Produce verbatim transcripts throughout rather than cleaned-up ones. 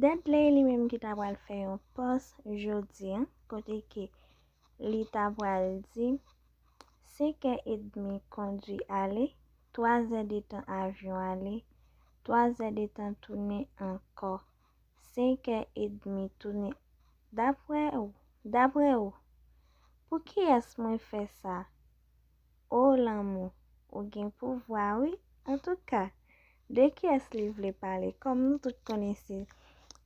Dudley li menm ki ta pral fè yon pòs jodi a, kote ke li ta pral di senkè edmi kondwi ale, twazè de tan avyon ale, twazè de tan tounen ankò, senkè edmi tounen. Daprè ou, daprè ou, pou kiyès mwen fè sa? O lanmou, ou gen pouvwa wi. Antouka, de kiyès li vle pale? Kòm nou tout konnen se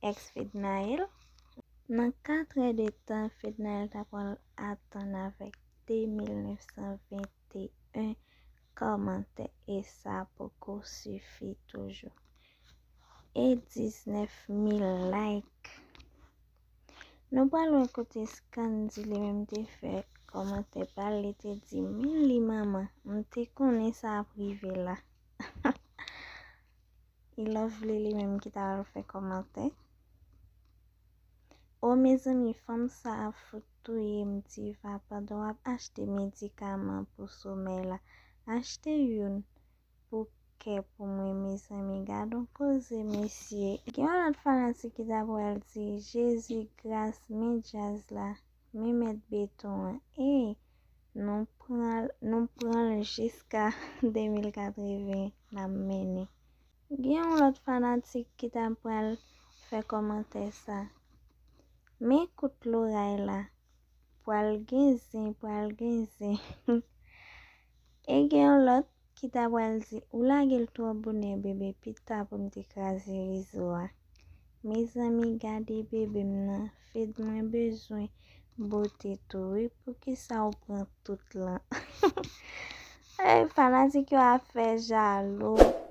ex Fednaelle. Nan katrè de tan, Fednaelle ta pral atann avèk de mil nèf san venteyen kòmantè e sa poko sifi toujou. E diznèf mil like. Nou pral wè kote Scandy li menm te fè kòmantè pa l, li te di men li manman, m te konnen sa ap rive la. E Lovely li menm ki ta al fè kòmantè. O mezanmi, fanm sa ap fout touye m Diva pandan w ap achte medikaman pou somèy la. Achte youn pou kè pou mwen mezanmi. Gad on koze mesye. Gen yon lòt fanatik ki ta pral di Jezi gras men djaz la, men mèt beton an. Ey, nou pran l, nou pran l jiska de mil katreven n ap mennen. Gen yon lòt fanatik ki ta pral fè kòmantè sa. Men kout loray la. Pral gen zen, pral gen zen. E gen yon lòt ki ta pral di ou lage l twò bonè bebe pita pou m te kraze rezo a. Mezanmi gade bebe m nan, Fed mwen bezwen bote tou wi, poukisa ou pran tout lan? Ey, fanatik yo ap fè jalou.